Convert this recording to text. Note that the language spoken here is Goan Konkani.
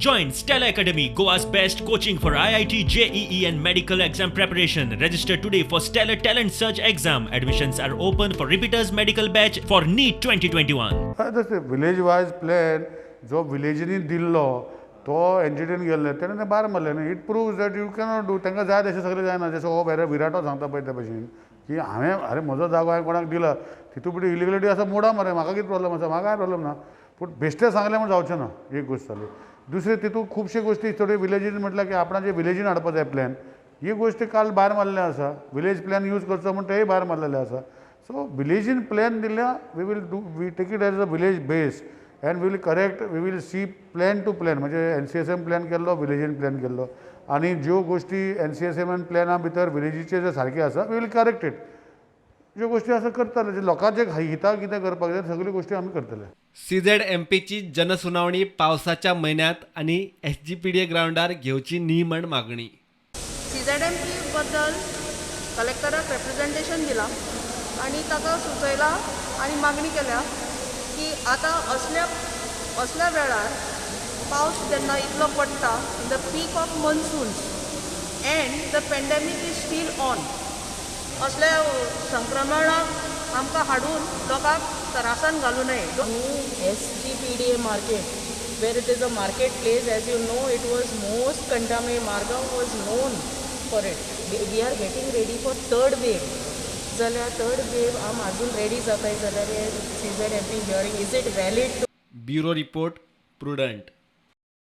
Join Stellar Academy, Goa's best coaching for IIT, JEE and medical exam preparation. Register today for Stellar Talent Search exam. Admissions are open for repeaters medical batch for NEET 2021. हय, तशें विलेज वायज प्लॅन जो विलेजींनी दिल्लो तो एनजीटीन गेल्ले तेणें तें भायर मारलें न्ही. It proves that you cannot do. तांकां जाय तशें सगळें जायना. जसो हो विराटो सांगता पळय त्या भशेन की हांवें अरे म्हजो जागो हांवें कोणाक दिला, तितू भितर इलिगलिटी आसा, मोडा मरे, म्हाका कितें प्रॉब्लम आसा, म्हाका कांय प्रॉब्लम ना. पूण बेश्टें सांगलें म्हूण जावचें ना. एक गोश्ट जाली. दुसरें, तितू खुबशे गोश्टी थोड्यो विलेजीन म्हटल्यार की आपणाचे विलेजीन हाडपा जाय प्लॅन, ही गोश्ट काल भायर मारलें आसा. विलेज प्लॅन यूज करचो म्हूण तेय भायर मारलेले आसा. सो विलेजीन प्लॅन दिल्या, we will do, we take it as a village base and we will correct, we will see plan to plan. म्हणजे एनसीएसएम प्लॅन केल्लो, विलेजीन प्लॅन केल्लो, आनी ज्यो गोश्टी एनसीएसएमान प्लॅना भितर विलेजीचे जे सारके आसा, we will correct it. ज्यो गोश्टी आसा करतले, जे लोकांचे हिताक कितें करपाक जाय सगल्यो गोश्टी आमी करतले. सीझेडएमपीची जनसुनावणी पावसाच्या म्हयन्यांत आनी एसजीपीडीए ग्रावंडार घेवची न्ही म्हण मागणी. सीझेडएमपी बद्दल कलेक्टराक रेप्रेझेंटेशन दिलां आनी ताका सुचयलां आनी मागणी केल्या की आतां असल्या असल्या वेळार पावस जेन्ना इतलो पडटा, in the peak of monsoons and the pandemic is still on, असल्या संक्रमणाक आमकां हाडून लोकांक त्रासान घालूं नये. SGPDA market, where it is a marketplace, as you know, it was most contaminated. Margao was known for it. We are getting ready for third wave. जाल्यार थर्ड वेव आम अजून रेडी जाताय जाल्यार CZMP hearing, is it valid? Bureau report, Prudent.